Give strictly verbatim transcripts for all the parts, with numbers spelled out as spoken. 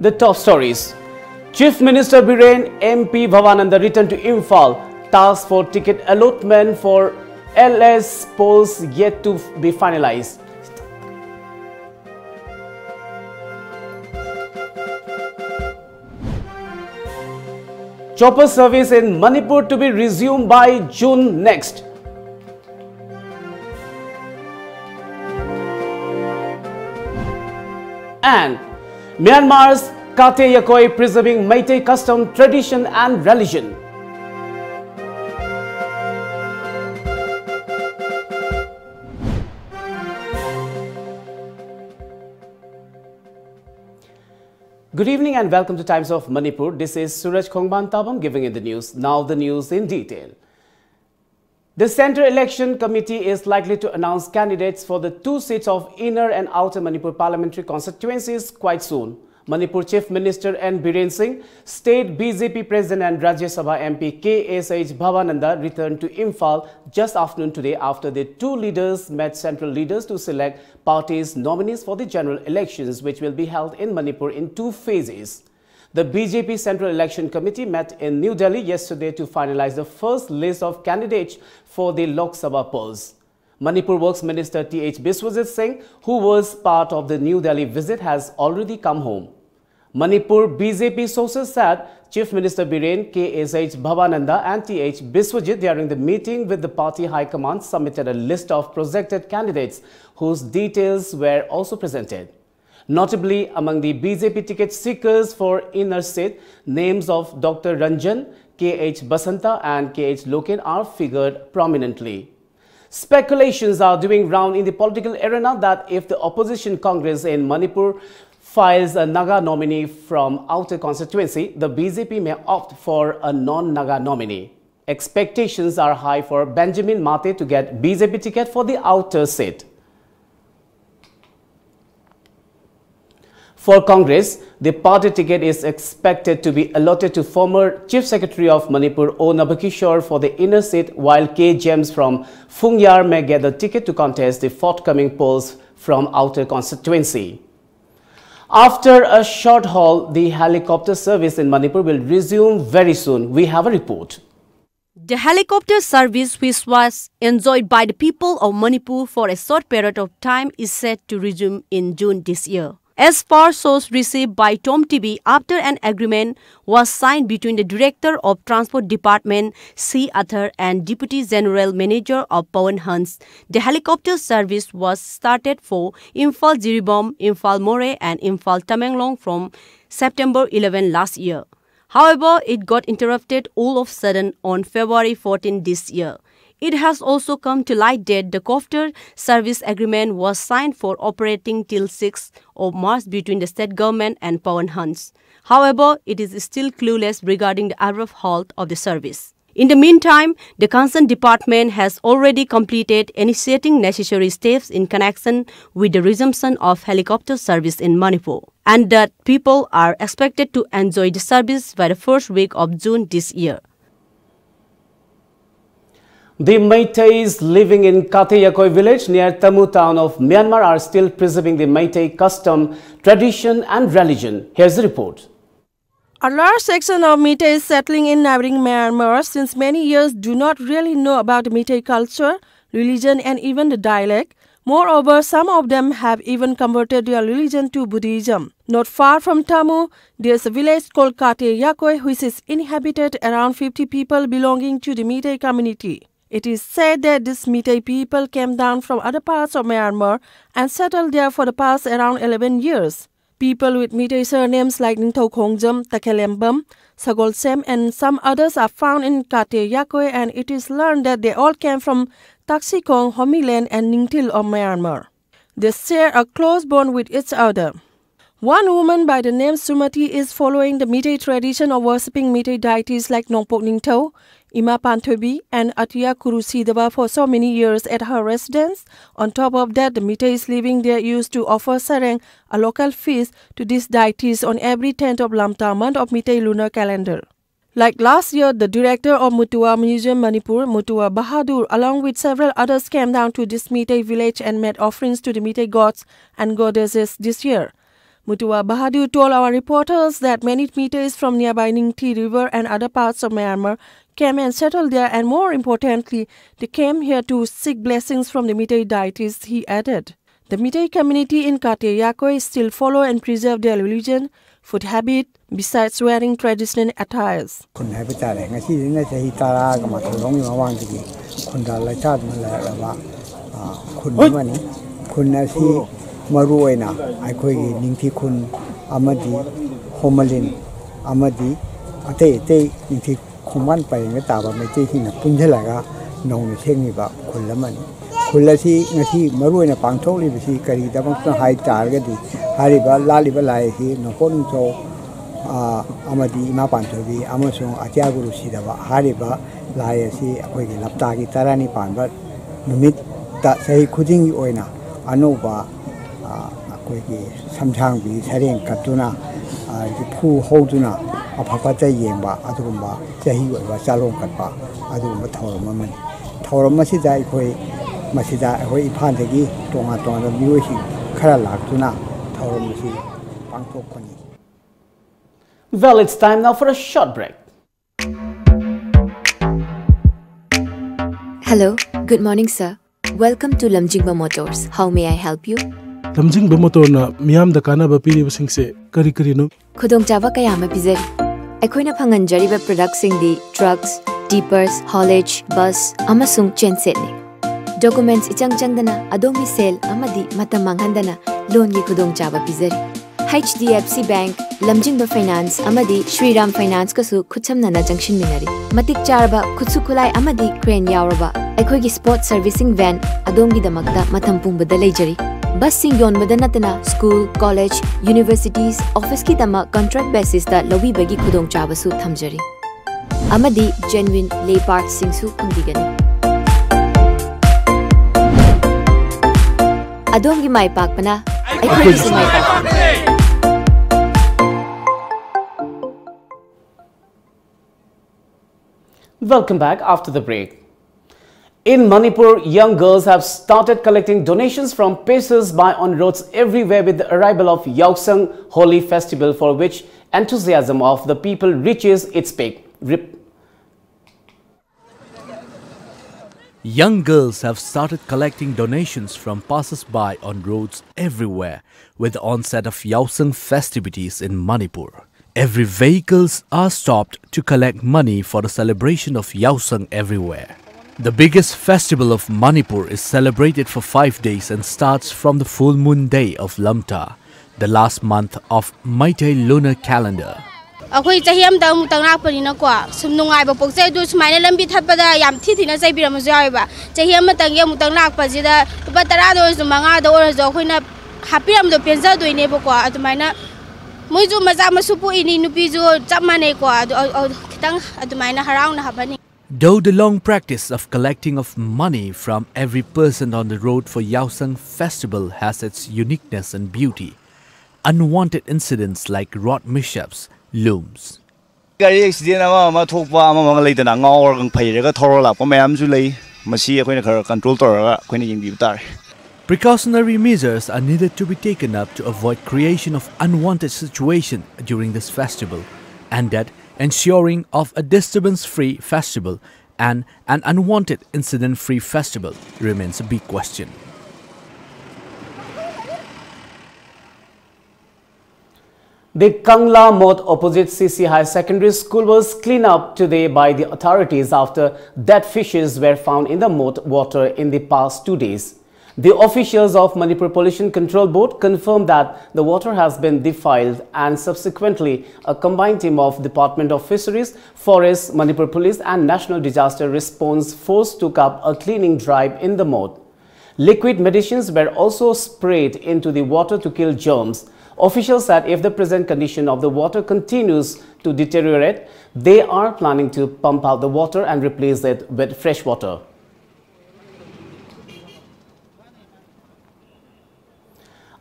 The top stories. Chief Minister Biren, M P Bhabananda return to Imphal. Task for ticket allotment for L S polls yet to be finalized. Chopper service in Manipur to be resumed by June next. And Myanmar's Kate Yakoi preserving Meitei custom, tradition and religion. Good evening and welcome to Times of Manipur. This is Suraj Khongban Tabam giving you the news. Now the news in detail. The Central Election Committee is likely to announce candidates for the two seats of Inner and Outer Manipur parliamentary constituencies quite soon. Manipur Chief Minister N Biren Singh, State B J P President and Rajya Sabha M P K S H Bhabananda returned to Imphal just afternoon today after the two leaders met central leaders to select parties' nominees for the general elections, which will be held in Manipur in two phases. The B J P Central Election Committee met in New Delhi yesterday to finalize the first list of candidates for the Lok Sabha polls. Manipur Works Minister T H Biswajit Singh, who was part of the New Delhi visit, has already come home. Manipur B J P sources said Chief Minister Biren, K S H Bhabananda and T H Biswajit, during the meeting with the party high command, submitted a list of projected candidates whose details were also presented. Notably, among the B J P ticket seekers for Inner seat, names of Doctor Ranjan, K H Basanta and K H Loken are figured prominently. Speculations are doing round in the political arena that if the opposition Congress in Manipur files a Naga nominee from outer constituency, the B J P may opt for a non-Naga nominee. Expectations are high for Benjamin Mate to get B J P ticket for the outer seat. For Congress, the party ticket is expected to be allotted to former Chief Secretary of Manipur O Nabakishore for the Inner seat, while K James from Phungyar may get the ticket to contest the forthcoming polls from outer constituency. After a short halt, the helicopter service in Manipur will resume very soon. We have a report. The helicopter service, which was enjoyed by the people of Manipur for a short period of time, is set to resume in June this year. As per source received by Tom T V, after an agreement was signed between the Director of Transport Department, C. Athar, and Deputy General Manager of Pawan Hans, the helicopter service was started for Imphal Jiribam, Imphal Moreh, and Imphal Tamenglong from September eleven last year. However, it got interrupted all of a sudden on February fourteen this year. It has also come to light that the copter service agreement was signed for operating till sixth of March between the state government and Pawan Hans. However, it is still clueless regarding the abrupt halt of the service. In the meantime, the concerned department has already completed initiating necessary steps in connection with the resumption of helicopter service in Manipur, and that people are expected to enjoy the service by the first week of June this year. The Meiteis living in Kate Yakoi village near Tamu town of Myanmar are still preserving the Meitei custom, tradition and religion. Here's the report. A large section of Meiteis settling in neighboring Myanmar since many years do not really know about the Meitei culture, religion, and even the dialect. Moreover, some of them have even converted their religion to Buddhism. Not far from Tamu, there's a village called Kate Yakoi, which is inhabited around fifty people belonging to the Meitei community. It is said that these Meitei people came down from other parts of Myanmar and settled there for the past around eleven years. People with Meitei surnames like Ningthou Khongjam, Takhelembam, Sagolsem, and some others are found in Kate Yakoi, and it is learned that they all came from Taksikong, Homiland, and Ningthil of Myanmar. They share a close bond with each other. One woman by the name Sumati is following the Meitei tradition of worshipping Meitei deities like Nongpok Ningthou, Ima Panthobi, and Atia Kurusidaba for so many years at her residence. On top of that, the Meiteis living there used to offer Sareng, a local feast, to these deities on every tenth of Lamta month of Meitei lunar calendar. Like last year, the director of Mutua Museum Manipur, Mutua Bahadur, along with several others came down to this Meitei village and made offerings to the Meitei gods and goddesses this year. Mutua Bahadur told our reporters that many Meiteis from nearby Ningti River and other parts of Myanmar came and settled there, and more importantly, they came here to seek blessings from the Meitei deities, he added. The Meitei community in Kate Yakoi still follow and preserve their religion, food habit, besides wearing traditional attires. ꯈꯨꯟ ꯍꯥꯏꯕ ꯇꯥꯔꯦ, ꯉꯁꯤꯁꯤꯅ ꯆꯍꯤ ꯇꯔꯥꯒ ꯃꯥꯊꯣꯏꯔꯣꯝꯒꯤ ꯃꯃꯥꯡꯗꯒꯤ ꯈꯨꯟꯗꯥ ꯂꯩꯇꯥꯗꯨꯅ ꯂꯩꯔꯛꯂꯕ, ꯑ, ꯈꯨꯟ ꯑꯃꯅꯤ꯫ ꯈꯨꯟ ꯑꯁꯤ ꯃꯔꯨ ꯑꯣꯏꯅ ꯑꯩꯈꯣꯏꯒꯤ ꯅꯤꯡꯊꯤ ꯈꯨꯟ ꯑꯃꯗꯤ ꯍꯣꯃꯂꯤꯟ ꯑꯃꯗꯤ ꯑꯇꯩ ꯑꯇꯩ ꯅꯤꯡꯊꯤ ꯈꯣꯡꯕꯥꯟ ꯄꯔꯦꯡꯗ ꯇꯥꯕ ꯃꯩꯇꯩꯁꯤꯡꯅ ꯄꯨꯟꯁꯤꯜꯂꯒ ꯅꯧꯅ ꯁꯦꯝꯃꯤꯕ ꯈꯨꯜ ꯑꯃꯅꯤ꯫ ꯈꯨꯜ ꯑꯁꯤ ꯉꯁꯤ ꯃꯔꯨ ꯑꯣꯏꯅ ꯄꯥꯡꯊꯣꯛꯂꯤꯕꯁꯤ ꯀꯔꯤꯒꯤꯗꯃꯛꯇꯅꯣ ꯍꯥꯏ ꯇꯥꯔꯒꯗꯤ, ꯍꯥꯏꯔꯤꯕ ꯂꯥꯠꯂꯤꯕ ꯂꯥꯏ ꯑꯁꯤ ꯅꯣꯡꯄꯣꯛ ꯅꯤꯡꯊꯧ, ꯑ, ꯑꯃꯗꯤ ꯏꯃꯥ ꯄꯥꯟꯊꯣꯏꯕꯤ ꯑꯃꯁꯨꯡ ꯑꯇꯤꯌꯥ ꯒꯨꯔꯨ ꯁꯤꯗꯕ ꯍꯥꯏꯔꯤꯕ ꯂꯥꯏ ꯑꯁꯤ ꯑꯩꯈꯣꯏꯒꯤ ꯂꯞꯇꯥꯒꯤ ꯇꯔꯥꯅꯤ ꯄꯥꯟꯕ ꯅꯨꯃꯤꯠꯇ ꯆꯍꯤ ꯈꯨꯗꯤꯡꯒꯤ ꯑꯣꯏꯅ ꯑꯅꯧꯕ, ꯑ, ꯑꯩꯈꯣꯏꯒꯤ ꯁꯝꯁꯥꯡꯕꯤ ꯁꯔꯦꯡ ꯀꯠꯇꯨꯅ, ꯑ, ꯏꯐꯨ ꯍꯧꯗꯨꯅ ꯑꯐ ꯐꯠꯇ ꯌꯦꯡꯕ ꯑꯗꯨꯒꯨꯝꯕ ꯆꯍꯤ ꯑꯣꯏꯕ ꯆꯥꯂꯣꯡ ꯀꯠꯄ ꯑꯗꯨꯒꯨꯝꯕ ꯊꯧꯔꯝ ꯑꯃꯅꯤ꯫ ꯊꯧꯔꯝ ꯑꯁꯤꯗ ꯑꯩꯈꯣꯏ ꯃꯁꯤꯗ ꯑꯩꯈꯣꯏ ꯏꯝꯐꯥꯜꯗꯒꯤ ꯇꯣꯉꯥꯟ ꯇꯣꯉꯥꯟꯕ ꯃꯤꯑꯣꯏꯁꯤꯡ ꯈꯔ ꯂꯥꯛꯇꯨꯅ ꯊꯧꯔꯝ ꯑꯁꯤ ꯄꯥꯡꯊꯣꯛꯄꯅꯤ꯫ Well, it's time now for a short break. Hello, good morning, sir. Welcome to Lamjingba Motors. How may I help you? ꯂꯝꯖꯤꯡꯕ ꯃꯣꯇꯣꯔꯅ ꯃꯤꯌꯥꯝꯗ ꯀꯥꯟꯅꯕ ꯄꯤꯔꯤꯕꯁꯤꯡꯁꯦ ꯀꯔꯤ ꯀꯔꯤꯅꯣ? ꯈꯨꯗꯣꯡꯆꯥꯕ ꯀꯌꯥ ꯑꯃ ꯄꯤꯖꯔꯤ꯫ ꯑꯩꯈꯣꯏꯅ ꯐꯪꯍꯟꯖꯔꯤꯕ ꯄ꯭ꯔꯗꯛꯁꯤꯡꯗꯤ ꯇ꯭ꯔꯛꯁ, ꯇꯤꯄꯔꯁ, ꯍꯣꯂꯦꯖ, ꯕꯁ ꯑꯃꯁꯨꯡ ꯆꯦꯟꯁꯦꯠꯅꯤ꯫ ꯗꯣꯀꯨꯃꯦꯟꯠꯁ ꯏꯆꯪ ꯆꯪꯗꯅ ꯑꯗꯣꯝꯒꯤ ꯁꯦꯜ ꯑꯃꯗꯤ ꯃꯇꯝ ꯃꯥꯡꯍꯟꯗꯅ ꯂꯣꯟꯒꯤ ꯈꯨꯗꯣꯡꯆꯥꯕ ꯄꯤꯖꯔꯤ꯫ H D F C bank, Lamzingba finance ꯑꯃꯗꯤ ꯁ꯭ꯔꯤꯔꯥꯝ ꯐꯥꯏꯅꯥꯟꯁꯀꯁꯨ ꯈꯨꯠꯁꯝꯅꯅ ꯆꯪꯁꯤꯟꯃꯤꯟꯅꯔꯤ꯫ ꯃꯇꯤꯛ ꯆꯥꯔꯕ ꯈꯨꯠꯁꯨ ꯈꯨꯠꯂꯥꯏ ꯑꯃꯗꯤ ꯀ꯭ꯔꯦꯟ ꯌꯥꯎꯔꯕ ꯑꯩꯈꯣꯏꯒꯤ ꯁ꯭ꯄꯣꯔꯠ ꯁꯔꯚꯤꯁꯤꯡ ꯚꯦꯟ ꯑꯗꯣꯝꯒꯤꯗꯃꯛꯇ ꯃꯇꯝ ꯄꯨꯝꯕꯗ ꯂꯩꯖꯔꯤ꯫ ꯕꯁꯁꯤꯡ ꯌꯣꯟꯕꯗ ꯅꯠꯇꯅ ꯁ꯭ꯀꯨꯜ, ꯀꯣꯂꯦꯖ, ꯌꯨꯅꯤꯚꯔꯁꯤꯇꯤꯁ, ꯑꯣꯐꯤꯁꯀꯤꯗꯃꯛ ꯀꯟꯇ꯭ꯔꯦꯛ ꯕꯦꯁꯤꯁꯇ ꯂꯧꯕꯤꯕꯒꯤ ꯈꯨꯗꯣꯡꯆꯥꯕꯁꯨ ꯊꯝꯖꯔꯤ꯫ ꯑꯃꯗꯤ ꯖꯦꯟꯋꯤꯟ ꯂꯦ ꯄꯥꯔꯠꯁꯤꯡꯁꯨ ꯐꯪꯕꯤꯒꯅꯤ꯫ ꯑꯗꯣꯝꯒꯤ ꯃꯥꯏ ꯄꯥꯛꯄꯅ ꯑꯩꯈꯣꯏꯒꯤꯁꯨ ꯃꯥꯏ ꯄꯥꯛꯄꯅꯤ꯫ Welcome back after the break. In Manipur, young girls have started collecting donations from passers-by on roads everywhere with the arrival of Yaosang Holi Festival, for which enthusiasm of the people reaches its peak. Rep- Young girls have started collecting donations from passers-by on roads everywhere with the onset of Yaosang festivities in Manipur. Every vehicles are stopped to collect money for the celebration of Yaosang everywhere. The biggest festival of Manipur is celebrated for five days and starts from the full moon day of Lamta, the last month of Meitei lunar calendar. ꯑꯩꯈꯣꯏ ꯆꯍꯤ ꯑꯃꯗ ꯑꯃꯨꯛꯇꯪ ꯂꯥꯛꯄꯅꯤꯅꯀꯣ, ꯁꯨꯝ ꯅꯨꯡꯉꯥꯏꯕ ꯄꯣꯛꯆꯩ꯫ ꯑꯗꯨ ꯁꯨꯃꯥꯏꯅ ꯂꯝꯕꯤ ꯊꯠꯄꯗ ꯌꯥꯝ ꯊꯤ ꯊꯤꯅ ꯆꯩꯕꯤꯔꯝꯕꯁꯨ ꯌꯥꯎꯋꯦꯕ꯫ ꯆꯍꯤ ꯑꯃꯇꯪꯒꯤ ꯑꯃꯨꯛꯇꯪ ꯂꯥꯛꯄꯁꯤꯗ ꯂꯨꯄꯥ ꯇꯔꯥꯗ ꯑꯣꯏꯔꯁꯨ, ꯃꯉꯥꯗ ꯑꯣꯏꯔꯁꯨ ꯑꯩꯈꯣꯏꯅ ꯍꯥꯞꯄꯤꯔꯝꯕꯗꯣ ꯄꯦꯟꯖꯗꯣꯏꯅꯦꯕꯀꯣ꯫ ꯑꯗꯨꯃꯥꯏꯅ ꯃꯣꯏꯁꯨ ꯃꯆꯥ ꯃꯁꯨ ꯄꯣꯛꯏꯅꯤ, ꯅꯨꯄꯤꯁꯨ ꯆꯞ ꯃꯥꯟꯅꯩꯀꯣ꯫ ꯑꯗꯨ, ꯑ, ꯑ, ꯈꯤꯇꯪ ꯑꯗꯨꯃꯥꯏꯅ ꯍꯔꯥꯎꯅ ꯍꯥꯞꯍꯟꯅꯤꯡꯉꯤ꯫ Though the long practice of collecting of money from every person on the road for Yaosang festival has its uniqueness and beauty, unwanted incidents like road mishaps looms. ꯒꯥꯔꯤ ꯑꯦꯛꯁꯤꯗꯦꯟ ꯑꯃ ꯑꯃ ꯊꯣꯛꯄ, ꯑꯃ ꯑꯃ ꯂꯩꯗꯅ, ꯉꯥꯎꯔꯒ ꯐꯩꯔꯒ ꯊꯧꯔ ꯂꯥꯛꯄ ꯃꯌꯥꯝꯁꯨ ꯂꯩ꯫ ꯃꯁꯤ ꯑꯩꯈꯣꯏꯅ ꯈꯔ ꯀꯟꯇ꯭ꯔꯣꯜ ꯇꯧꯔꯒ ꯑꯩꯈꯣꯏꯅ ꯌꯦꯡꯕꯤꯕ ꯇꯥꯔꯦ꯫ Precautionary measures are needed to be taken up to avoid creation of unwanted situation during this festival, and that ensuring of a disturbance-free festival and an unwanted incident-free festival remains a big question. The Kangla Mot opposite C C Higher Secondary School was cleaned up today by the authorities after dead fishes were found in the mot water in the past two days. The officials of Manipur Pollution Control Board confirmed that the water has been defiled, and subsequently a combined team of Department of Fisheries, Forests, Manipur Police and National Disaster Response Force took up a cleaning drive in the mot. Liquid medicines were also sprayed into the water to kill germs. Officials said if the present condition of the water continues to deteriorate, they are planning to pump out the water and replace it with fresh water.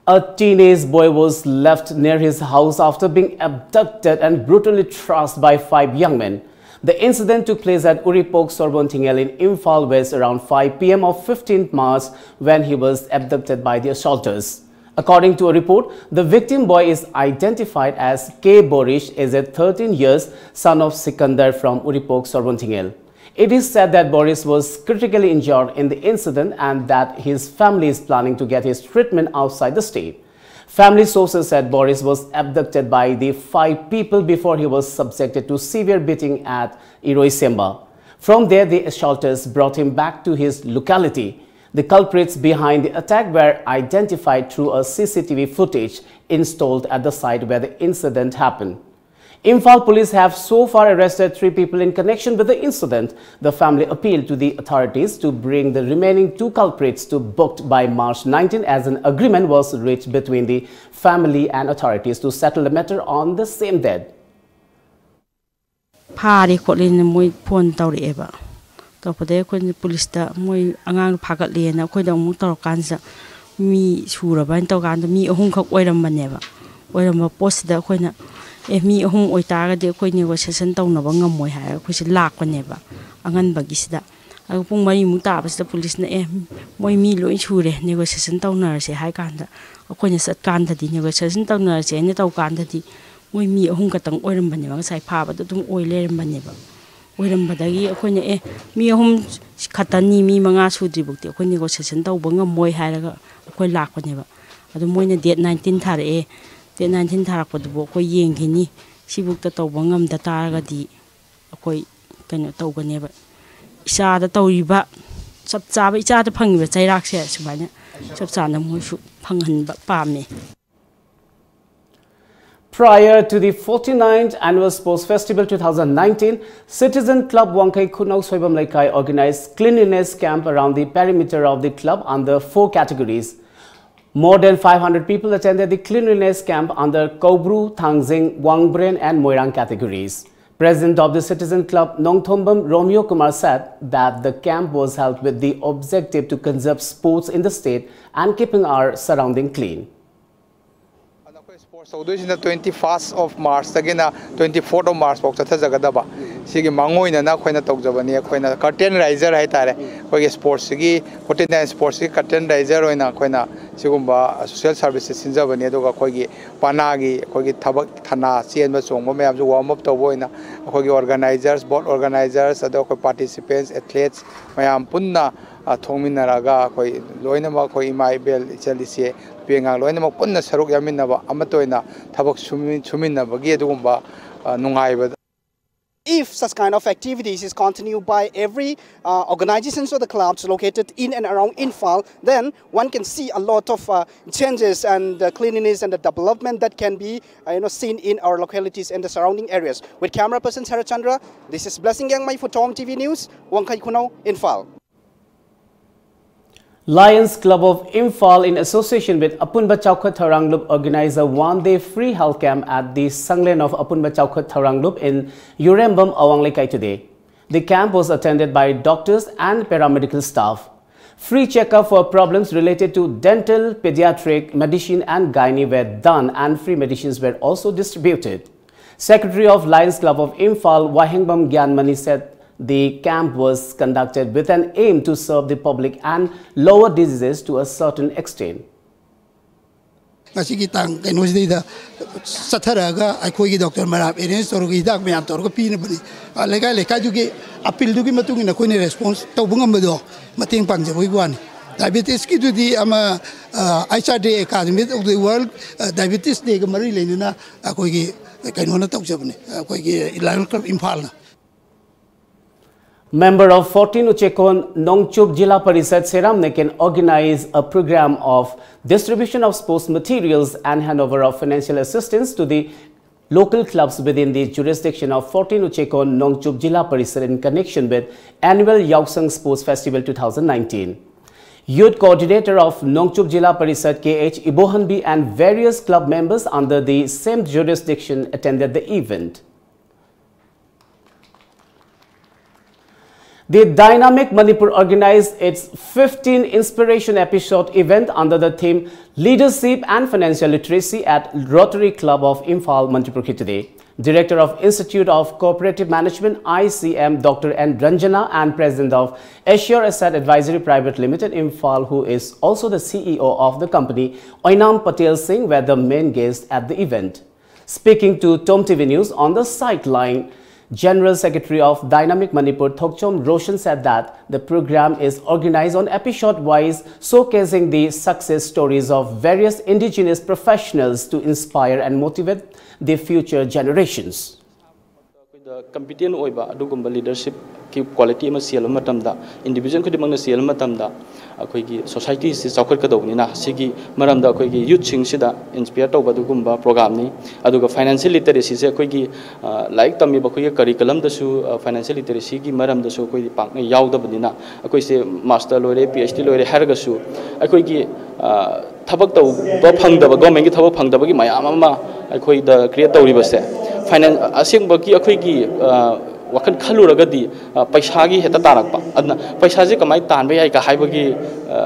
A teenage boy was left near his house after being abducted and brutally thrashed by five young men. The incident took place at Uripok Sorbonthingel in Imphal West around five p m of fifteenth March, when he was abducted by the assaulters. According to a report, the victim boy is identified as K Borish, aged thirteen years, son of Sikandar from Uripok Sorbonthingel. It is said that Boris was critically injured in the incident and that his family is planning to get his treatment outside the state. Family sources said Boris was abducted by the five people before he was subjected to severe beating at Iroisemba. From there, the assaulters brought him back to his locality. The culprits behind the attack were identified through a C C T V footage installed at the site where the incident happened. Imphal police have so far arrested three people in connection with the incident. The family appealed to the authorities to bring the remaining two culprits to booked by March nineteenth, as an agreement was reached between the family and authorities to settle the matter on the same date. ꯐꯥꯔꯦ ꯈꯣꯠꯂꯦꯅ ꯃꯣꯏ phone ꯇꯧꯔꯛꯑꯦꯕ꯫ ꯇꯧꯔꯛꯄꯗꯒꯤ ꯑꯩꯈꯣꯏꯅ ꯄꯨꯂꯤꯁꯇ ꯃꯣꯏ ꯑꯉꯥꯡꯗꯣ ꯐꯥꯒꯠꯂꯦꯅ ꯑꯩꯈꯣꯏꯗ ꯑꯃꯨꯛ ꯇꯧꯔꯀꯥꯟꯁꯤꯗ ꯃꯤ ꯁꯨꯔꯕ ꯍꯥꯏꯅ ꯇꯧꯀꯥꯟꯗ ꯃꯤ ꯑꯍꯨꯝꯈꯛ ꯑꯣꯏꯔꯝꯕꯅꯦꯕ꯫ ꯑꯣꯏꯔꯝꯕ ꯄꯣꯠꯁꯤꯗ ꯑꯩꯈꯣꯏꯅ, "ꯑꯦ, ꯃꯤ ꯑꯍꯨꯝ ꯑꯣꯏꯇꯥꯔꯒꯗꯤ ꯑꯩꯈꯣꯏ negotiation ꯇꯧꯅꯕ ꯉꯝꯃꯣꯏ" ꯍꯥꯏꯔꯒ ꯑꯩꯈꯣꯏꯁꯦ ꯂꯥꯛꯄꯅꯦꯕ ꯑꯉꯟꯕꯒꯤꯁꯤꯗ꯫ ꯑꯗꯨꯒ ꯄꯨꯡ ꯃꯔꯤꯃꯨꯛ ꯇꯥꯕꯁꯤꯗ ꯄꯨꯂꯤꯁꯅ, "ꯑꯦ, ꯃꯣꯏ ꯃꯤ ꯂꯣꯏ ꯁꯨꯔꯦ, negotiation ꯇꯧꯅꯔꯁꯦ" ꯍꯥꯏ ꯀꯥꯟꯗ ꯑꯩꯈꯣꯏꯅ ꯆꯠꯀꯥꯟꯗꯗꯤ, negotiation ꯇꯧꯅꯔꯁꯦ ꯍꯥꯏꯅ ꯇꯧꯀꯥꯟꯗꯗꯤ ꯃꯣꯏ ꯃꯤ ꯑꯍꯨꯝ ꯈꯛꯇꯪ ꯑꯣꯏꯔꯝꯕꯅꯦꯕ꯫ ꯉꯁꯥꯏ ꯐꯥꯕꯗꯣ ꯑꯗꯨꯝ ꯑꯣꯏ ꯂꯩꯔꯝꯕꯅꯦꯕ꯫ ꯑꯣꯏꯔꯝꯕꯗꯒꯤ ꯑꯩꯈꯣꯏꯅ, "ꯑꯦ, ꯃꯤ ꯑꯍꯨꯝ ꯈꯛꯇꯅꯤ, ꯃꯤ ꯃꯉꯥ ꯁꯨꯗ꯭ꯔꯤꯐꯥꯎꯗꯤ ꯑꯩꯈꯣꯏ negotiation ꯇꯧꯕ ꯉꯝꯃꯣꯏ" ꯍꯥꯏꯔꯒ ꯑꯩꯈꯣꯏ ꯂꯥꯛꯄꯅꯦꯕ꯫ ꯑꯗꯣ ꯃꯣꯏꯅ date nineteen ꯊꯥꯔꯛꯑꯦ꯫ Date nineteen ꯊꯥꯔꯛꯄꯗꯨꯕꯨ ꯑꯩꯈꯣꯏ ꯌꯦꯡꯈꯤꯅꯤ, ꯁꯤꯐꯥꯎꯗ ꯇꯧꯕ ꯉꯝꯗ ꯇꯥꯔꯒꯗꯤ ꯑꯩꯈꯣꯏ ꯀꯩꯅꯣ ꯇꯧꯒꯅꯦꯕ꯫ ꯏꯆꯥꯗ ꯇꯧꯔꯤꯕ, ꯆꯞ ꯆꯥꯕ ꯏꯆꯥꯗ ꯐꯪꯉꯤꯕ ꯆꯩꯔꯥꯛꯁꯦ ꯁꯨꯃꯥꯏꯅ ꯆꯞ ꯆꯥꯅ ꯃꯣꯏꯁꯨ ꯐꯪꯍꯟꯕ ꯄꯥꯝꯃꯤ꯫ Prior to the forty-ninth Annual Sports Festival two thousand nineteen, Citizen Club Wangkhei Khunau Soibam Leikai organized cleanliness camp around the perimeter of the club under four categories. More than five hundred people attended the cleanliness camp under Kobru, Thangjing, Wangbren and Moirang categories. President of the Citizen Club, Nongthombam Romeo Kumar, said that the camp was held with the objective to conserve sports in the state and keeping our surrounding clean. ꯇꯧꯗꯣꯏꯁꯤꯅ twenty first of March ꯇꯒꯤꯅ twenty fourth of March ꯐꯥꯎ ꯆꯠꯊꯖꯒꯗꯕ꯫ ꯁꯤꯒꯤ ꯃꯥꯡꯑꯣꯏꯅꯅ ꯑꯩꯈꯣꯏꯅ ꯇꯧꯖꯕꯅꯤ꯫ ꯑꯩꯈꯣꯏꯅ curtain raiser ꯍꯥꯏꯇꯥꯔꯦ, ꯑꯩꯈꯣꯏꯒꯤ ꯁ꯭ꯄꯣꯔꯠꯁꯤꯒꯤ, forty nine ꯁ꯭ꯄꯣꯔꯠꯁꯤꯒꯤ curtain raiser ꯑꯣꯏꯅ ꯑꯩꯈꯣꯏꯅ ꯁꯤꯒꯨꯝꯕ social service ꯁꯦ ꯁꯤꯟꯖꯕꯅꯤ꯫ ꯑꯗꯨꯒ ꯑꯩꯈꯣꯏꯒꯤ ꯄꯅꯥꯒꯤ ꯑꯩꯈꯣꯏꯒꯤ ꯊꯕꯛ ꯊꯅꯥ ꯆꯦꯟꯕ ꯆꯣꯡꯕ ꯃꯌꯥꯝꯁꯨ warm up ꯇꯧꯕ ꯑꯣꯏꯅ ꯑꯩꯈꯣꯏꯒꯤ organizers, board organizers, ꯑꯗꯣ ꯑꯩꯈꯣꯏ participants, athletes ꯃꯌꯥꯝ ꯄꯨꯟꯅ, ꯑ, ꯊꯣꯛꯃꯤꯟꯅꯔꯒ ꯑꯩꯈꯣꯏ ꯂꯣꯏꯅꯃꯛ ꯑꯩꯈꯣꯏ ꯏꯃꯥ ꯏꯕꯦꯜ ꯏꯆꯜ ꯏꯆꯦ ꯅꯨꯄꯤ ꯑꯉꯥꯡ ꯂꯣꯏꯅꯃꯛ ꯄꯨꯟꯅ ꯁꯔꯨꯛ ꯌꯥꯃꯤꯟꯅꯕ, ꯑꯃꯠꯇ ꯑꯣꯏꯅ ꯊꯕꯛ ꯁꯨꯃꯤ-, ꯁꯨꯃꯤꯟꯅꯕꯒꯤ ꯑꯗꯨꯒꯨꯝꯕ, ꯑ, ꯅꯨꯡꯉꯥꯏꯕ If such kind of activities is continued by every uh, organizations or the clubs located in and around Imphal, then one can see a lot of uh, changes and uh, cleanliness and the development that can be uh, you know, seen in our localities and the surrounding areas. With camera person Sarachandra, this is Blessing Yangmai for Tom T V News, Wangkai Khunau, Imphal. Lions Club of Imphal, in association with Apunba Chaukhat Thauranglup, organize a one-day free health camp at the Sanglen of Apunba Chaukhat Thauranglup in Yurembam, Awang Lekai today. The camp was attended by doctors and paramedical staff. Free checkup for problems related to dental, pediatric, medicine and gynae were done, and free medicines were also distributed. Secretary of Lions Club of Imphal, Wahengbam Gyanmani, said the camp was conducted with an aim to serve the public and lower diseases to a certain extent. ꯉꯁꯤꯒꯤ ꯇꯥꯡ ꯀꯩꯅꯣꯁꯤꯗꯩꯗ ꯆꯠꯊꯔꯛꯑꯒ ꯑꯩꯈꯣꯏꯒꯤ doctor ꯃꯔꯥꯞ arrange ꯇꯧꯔꯒ ꯍꯤꯗꯥꯛ ꯃꯌꯥꯝ ꯇꯧꯔꯒ ꯄꯤꯅꯕꯅꯤ꯫ ꯑ, ꯂꯩꯀꯥꯏ ꯂꯩꯀꯥꯏꯗꯨꯒꯤ ꯑꯄꯤꯜꯗꯨꯒꯤ ꯃꯇꯨꯡ ꯏꯟꯅ ꯑꯩꯈꯣꯏꯅ ꯔꯦꯁꯄꯣꯟꯁ ꯇꯧꯕ ꯉꯝꯕꯗꯣ ꯃꯇꯦꯡ ꯄꯥꯡꯖꯕꯒꯤ ꯋꯥꯅꯤ꯫ ꯗꯥꯏꯕꯦꯇꯤꯁꯀꯤꯗꯨꯗꯤ ꯑꯃ, ꯑ, H R D Academy of the World, ꯑ, Diabetes Dayꯒ ꯃꯔꯤ ꯂꯩꯅꯅ ꯑꯩꯈꯣꯏꯒꯤ ꯀꯩꯅꯣꯅ ꯇꯧꯖꯕꯅꯤ, ꯑꯩꯈꯣꯏꯒꯤ Lions Club ꯏꯝꯐꯥꯜꯅ꯫ Member of fourteen Uchekon Nongchup Jila Parishad Seram Neken organize a program of distribution of sports materials and handover of financial assistance to the local clubs within the jurisdiction of fourteen Uchekon Nongchup Jila Parishad in connection with annual Yaosang Sports Festival two thousand nineteen. Youth coordinator of Nongchup Jila Parishad K H Ibohanbi and various club members under the same jurisdiction attended the event. The Dynamic Manipur organized its fifteenth Inspiration Episode event under the theme Leadership and Financial Literacy at Rotary Club of Imphal, Mantripukhri today. Director of Institute of Cooperative Management, I C M, Doctor N Ranjana, and President of Assure Asset Advisory Private Limited, Imphal, who is also the C E O of the company, Oinam Patel Singh, were the main guests at the event. Speaking to Tom T V News on the sideline, General Secretary of Dynamic Manipur, Thokchom Roshan, said that the program is organized on episode wise, showcasing the success stories of various indigenous professionals to inspire and motivate the future generations. ꯑꯩꯈꯣꯏꯗ ꯀꯝꯄꯤꯇꯦꯟ ꯑꯣꯏꯕ ꯑꯗꯨꯒꯨꯝꯕ ꯂꯤꯗꯔꯁꯤꯞꯀꯤ quality ꯑꯃ ꯆꯦꯜꯂꯕ ꯃꯇꯝꯗ, individual ꯈꯨꯗꯤꯡꯃꯛꯅ ꯆꯦꯜꯂꯕ ꯃꯇꯝꯗ, ꯑꯩꯈꯣꯏꯒꯤ ꯁꯣꯁꯥꯏꯇꯤꯁꯤ ꯆꯥꯎꯈꯠꯀꯗꯧꯕꯅꯤꯅ, ꯁꯤꯒꯤ ꯃꯔꯝꯗ ꯑꯩꯈꯣꯏꯒꯤ ꯌꯨꯠꯁꯤꯡꯁꯤꯗ ꯏꯟꯁꯄꯤꯌꯔ ꯇꯧꯕ ꯑꯗꯨꯒꯨꯝꯕ ꯄ꯭ꯔꯣꯒ꯭ꯔꯥꯝꯅꯤ꯫ ꯑꯗꯨꯒ ꯐꯥꯏꯅꯥꯟꯁꯤꯌꯦꯜ ꯂꯤꯇꯔꯦꯁꯤꯁꯦ ꯑꯩꯈꯣꯏꯒꯤ, ꯑ, ꯂꯥꯏꯔꯤꯛ ꯇꯝꯃꯤꯕ ꯑꯩꯈꯣꯏꯒꯤ ꯀꯔꯤꯀꯂꯝꯗꯁꯨ, ꯑ, ꯐꯥꯏꯅꯥꯟꯁꯤꯌꯦꯜ ꯂꯤꯇꯔꯦꯁꯤꯒꯤ ꯃꯔꯝꯗꯁꯨ ꯑꯩꯈꯣꯏꯗꯤ ꯄꯥꯛꯅ ꯌꯥꯎꯗꯕꯅꯤꯅ, ꯑꯩꯈꯣꯏꯁꯦ ꯃꯥꯁꯇꯔ ꯂꯣꯏꯔꯦ, ꯄꯤ ꯑꯩꯆ ꯗꯤ ꯂꯣꯏꯔꯦ ꯍꯥꯏꯔꯒꯁꯨ, ꯑꯩꯈꯣꯏꯒꯤ, ꯑ, ꯊꯕꯛ ꯇꯧꯕ ꯐꯪꯗꯕ, ꯒꯣꯔꯃꯦꯟꯒꯤ ꯊꯕꯛ ꯐꯪꯗꯕꯒꯤ ꯃꯌꯥꯝ ꯑꯃ ꯑꯩꯈꯣꯏꯗ ꯀ꯭ꯔꯤꯌꯦꯠ ꯇꯧꯔꯤꯕꯁꯦ, ꯐꯥꯏꯅꯥꯟ-, ꯑꯁꯦꯡꯕꯒꯤ ꯑꯩꯈꯣꯏꯒꯤ, ꯑ, ꯋꯥꯈꯜ ꯈꯜꯂꯨꯔꯒꯗꯤ, ꯑ, ꯄꯩꯁꯥꯒꯤ ꯍꯦꯛꯇ ꯇꯥꯔꯛꯄ꯫ ꯑꯗꯨꯅ ꯄꯩꯁꯥꯁꯦ ꯀꯃꯥꯏꯅ ꯇꯥꯟꯕ ꯌꯥꯏ ꯀ ꯍꯥꯏꯕꯒꯤ, ꯑ,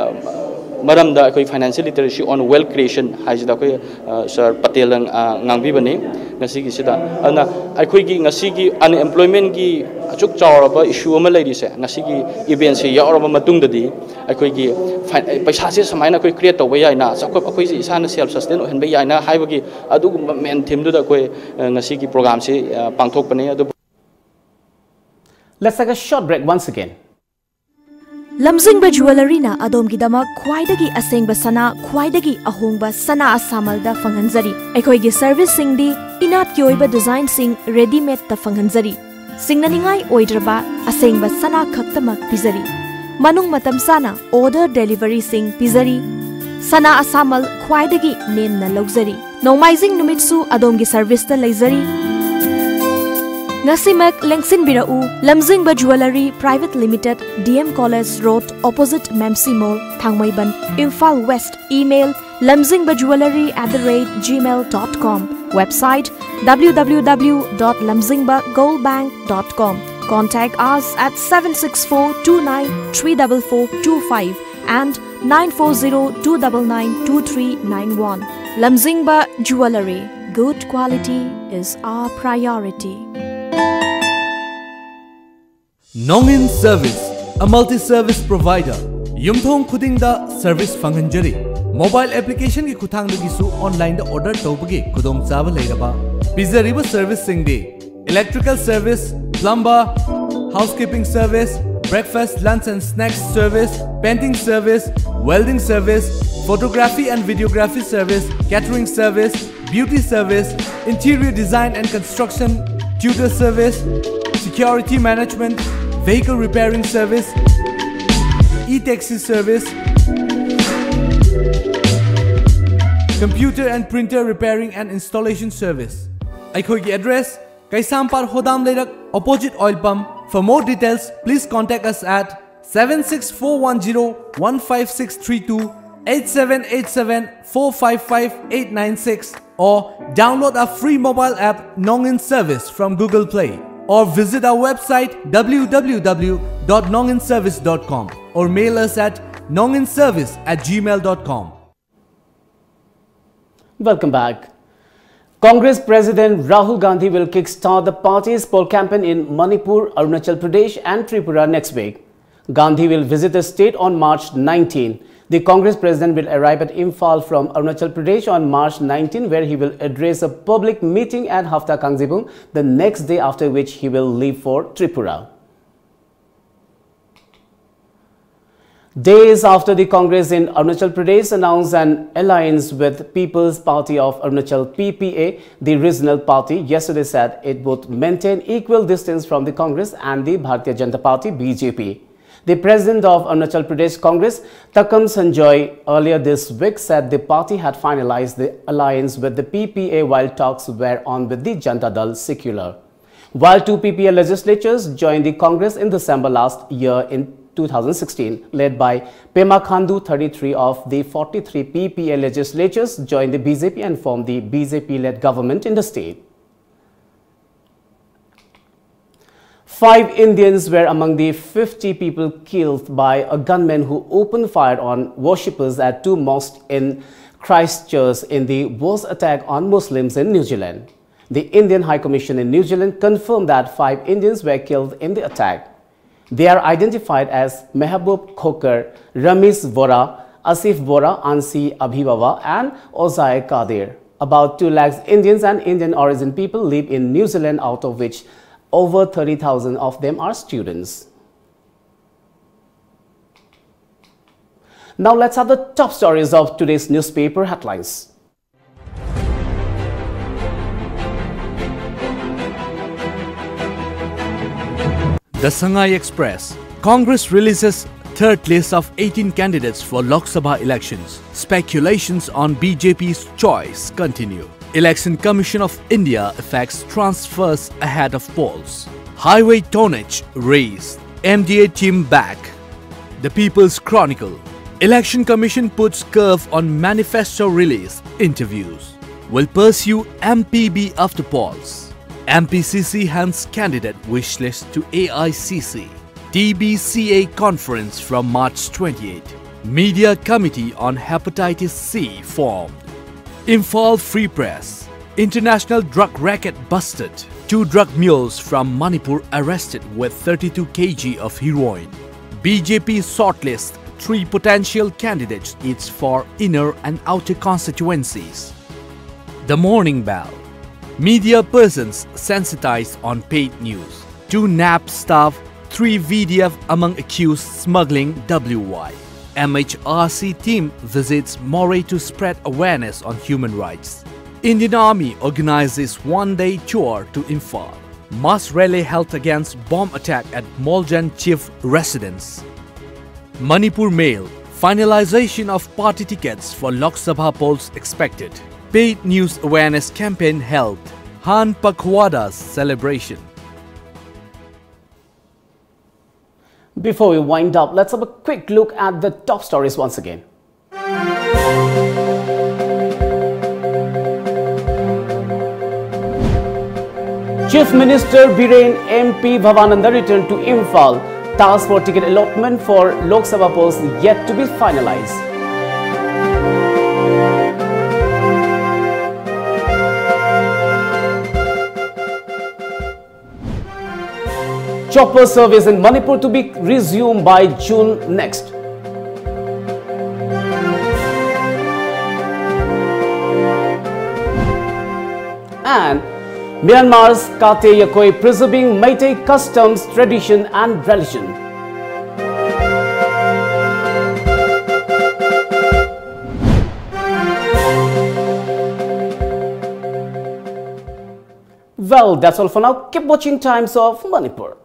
ꯃꯔꯝꯗ ꯑꯩꯈꯣꯏ Financial Literacy on Wealth Creation ꯍꯥꯏꯁꯤꯗ ꯑꯩꯈꯣꯏ, ꯑ, ꯁꯥꯔ ꯄꯇꯦꯜꯅ, ꯑ, ꯉꯥꯡꯕꯤꯕꯅꯤ ꯉꯁꯤꯒꯤꯁꯤꯗ꯫ ꯑꯗꯨꯅ ꯑꯩꯈꯣꯏꯒꯤ ꯉꯁꯤꯒꯤ ꯑꯟꯑꯦꯝꯄ꯭ꯂꯣꯏꯃꯦꯟꯒꯤ ꯑꯁꯨꯛ ꯆꯥꯎꯔꯕ ꯏꯁꯨ ꯑꯃ ꯂꯩꯔꯤꯁꯦ, ꯉꯁꯤꯒꯤ ꯏꯚꯦꯟꯁꯦ ꯌꯥꯎꯔꯕ ꯃꯇꯨꯡꯗꯗꯤ ꯑꯩꯈꯣꯏꯒꯤ ꯐꯥꯏ-, ꯄꯩꯁꯥꯁꯦ ꯁꯨꯃꯥꯏꯅ ꯑꯩꯈꯣꯏ ꯀ꯭ꯔꯤꯌꯦꯠ ꯇꯧꯕ ꯌꯥꯏꯅ, ꯆꯥꯎꯈꯠ-, ꯑꯩꯈꯣꯏꯁꯦ ꯏꯁꯥꯅ ꯁꯦꯜꯐ ꯁꯁꯇꯦꯟ ꯑꯣꯏꯍꯟꯕ ꯌꯥꯏꯅ ꯍꯥꯏꯕꯒꯤ ꯑꯗꯨꯒꯨꯝꯕ ꯃꯦꯟ ꯊꯤꯝꯗꯨꯗ ꯑꯩꯈꯣꯏ, ꯑ, ꯉꯁꯤꯒꯤ ꯄ꯭ꯔꯣꯒ꯭ꯔꯥꯝꯁꯤ, ꯑ, ꯄꯥꯡꯊꯣꯛꯄꯅꯦ꯫ ꯑꯗꯨꯕꯨ Let's take a short break once again. ꯂꯝꯖꯤꯡꯕ ꯖꯨꯋꯦꯂꯔꯤꯅ ꯑꯗꯣꯝꯒꯤꯗꯃꯛ ꯈ꯭ꯋꯥꯏꯗꯒꯤ ꯑꯁꯦꯡꯕ ꯁꯅꯥ, ꯈ꯭ꯋꯥꯏꯗꯒꯤ ꯑꯍꯣꯡꯕ ꯁꯅꯥ ꯑꯁꯥꯃꯜꯗ ꯐꯪꯍꯟꯖꯔꯤ꯫ ꯑꯩꯈꯣꯏꯒꯤ ꯁꯔꯚꯤꯁꯁꯤꯡꯗꯤ ꯏꯅꯥꯠꯀꯤ ꯑꯣꯏꯕ ꯗꯤꯖꯥꯏꯟꯁꯤꯡ ꯔꯦꯗꯤꯃꯦꯗꯇ ꯐꯪꯍꯟꯖꯔꯤ꯫ ꯁꯤꯡꯅꯅꯤꯡꯉꯥꯏ ꯑꯣꯏꯗ꯭ꯔꯕ ꯑꯁꯦꯡꯕ ꯁꯅꯥ ꯈꯛꯇꯃꯛ ꯄꯤꯖꯔꯤ꯫ ꯃꯅꯨꯡ ꯃꯇꯝ ꯆꯥꯅ ꯑꯣꯔꯗꯔ ꯗꯦꯂꯤꯚꯔꯤꯁꯤꯡ ꯄꯤꯖꯔꯤ꯫ ꯁꯅꯥ ꯑꯁꯥꯃꯜ ꯈ꯭ꯋꯥꯏꯗꯒꯤ ꯅꯦꯝꯅ ꯂꯧꯖꯔꯤ꯫ ꯅꯣꯡꯃꯥꯏꯖꯤꯡ ꯅꯨꯃꯤꯠꯁꯨ ꯑꯗꯣꯝꯒꯤ ꯁꯔꯚꯤꯁꯇ ꯂꯩꯖꯔꯤ꯫ ꯉꯁꯤꯃꯛ ꯂꯦꯡꯁꯤꯟꯕꯤꯔꯛꯎ, Lamzingba jewellery private limited, D M college road, opposite ꯃꯦꯝꯁꯤ mall, Thangmeiband, Imphal West. Email, lamzingba jewellery at the rate gmail dot com. Website, W W W dot lamzingba gold bank dot com. Contact us at seven six four two nine three double four two five and nine four zero two double nine two three nine one. Lamjingba Jewellery. Good quality is our priority. Nongin Service, a multi-service provider. ꯌꯨꯝꯊꯣꯡ ꯈꯨꯗꯤꯡꯗ service ꯐꯪꯍꯟꯖꯔꯤ꯫ Mobile applicationꯒꯤ ꯈꯨꯠꯊꯥꯡꯗꯒꯤꯁꯨ onlineꯗ order ꯇꯧꯕꯒꯤ ꯈꯨꯗꯣꯡꯆꯥꯕ ꯂꯩꯔꯕ꯫ ꯄꯤꯖꯔꯤꯕ serviceꯁꯤꯡꯗꯤ electrical service, plumber, housekeeping service, breakfast, lunch and snacks service, painting service, welding service, photography and videography service, catering service, beauty service, interior design and construction, tutor service, security management, vehicle repairing service, e-taxi service, computer and printer repairing and installation service. ꯑꯩꯈꯣꯏꯒꯤ address, ꯀꯩꯁꯥꯝꯄꯥꯠ ꯍꯣꯗꯥꯝ ꯂꯩꯔꯛ, opposite oil pump. For more details, please contact us at seven six four one zero one five six three two, eight seven eight seven four five five eight nine six, or download our free mobile app Nongin Service from Google Play, or visit our website w w w dot nongin service dot com, or mail us at nongin service at gmail dot com. Welcome back. Congress President Rahul Gandhi will kickstart the party's poll campaign in Manipur, Arunachal Pradesh, and Tripura next week. Gandhi will visit the state on March nineteen. The Congress president will arrive at Imphal from Arunachal Pradesh on March nineteen, where he will address a public meeting at Hafta Kangjibung the next day, after which he will leave for Tripura. Days after the Congress in Arunachal Pradesh announced an alliance with People's Party of Arunachal, P P A, the regional party yesterday said it would maintain equal distance from the Congress and the Bharatiya Janata Party, B J P. The president of Arunachal Pradesh Congress, Takam Sanjoy, earlier this week said the party had finalized the alliance with the P P A while talks were on with the Janata Dal Secular. While two P P A legislatures joined the Congress in December last year in two thousand sixteen, led by Pema Khandu, thirty-three of the forty-three P P A legislatures joined the B J P and formed the B J P-led government in the state. Five Indians were among the fifty people killed by a gunman who opened fire on worshippers at two mosques in Christchurch in the worst attack on Muslims in New Zealand. The Indian High Commission in New Zealand confirmed that five Indians were killed in the attack. They are identified as Mehboob Khokhar, Ramesh Vora, Asif Vora, Ansi Abhibaba, and Ozai Kadir. About two lakhs Indians and Indian origin people live in New Zealand, out of which over thirty thousand of them are students. Now let's have the top stories of today's newspaper headlines. The Sangai Express. Congress releases third list of eighteen candidates for Lok Sabha elections. Speculations on B J P's choice continue. Election Commission of India affects transfers ahead of polls. Highway tonnage raised. M D A team back. The People's Chronicle. Election Commission puts curve on manifesto release. Interviews. Will pursue M P B after polls. M P C C hands candidate wish list to A I C C. T B C A conference from March twenty-eighth. Media committee on hepatitis C formed. Imphal Free Press. International drug racket busted. Two drug mules from Manipur arrested with thirty-two K G of heroin. B J P shortlist three potential candidates, each for inner and outer constituencies. The Morning Bell. Media persons sensitized on paid news. Two nab staff, three V D F among accused smuggling W Y. M H R C team visits Moreh to spread awareness on human rights. Indian Army organizes one-day tour to Imphal. Mass rally held against bomb attack at Moljan chief residence. Manipur Mail. Finalization of party tickets for Lok Sabha polls expected. Paid news awareness campaign held. Han Pakhwada's celebration. Before we wind up, let's have a quick look at the top stories once again. Chief Minister Biren M P Bhavananda returned to Imphal. Task for ticket allotment for Lok Sabha post yet to be finalized. Chopper service in Manipur to be resumed by June next. And Myanmar's Kate Yakoi preserving Meitei customs, tradition and religion. Well, that's all for now. Keep watching Times of Manipur.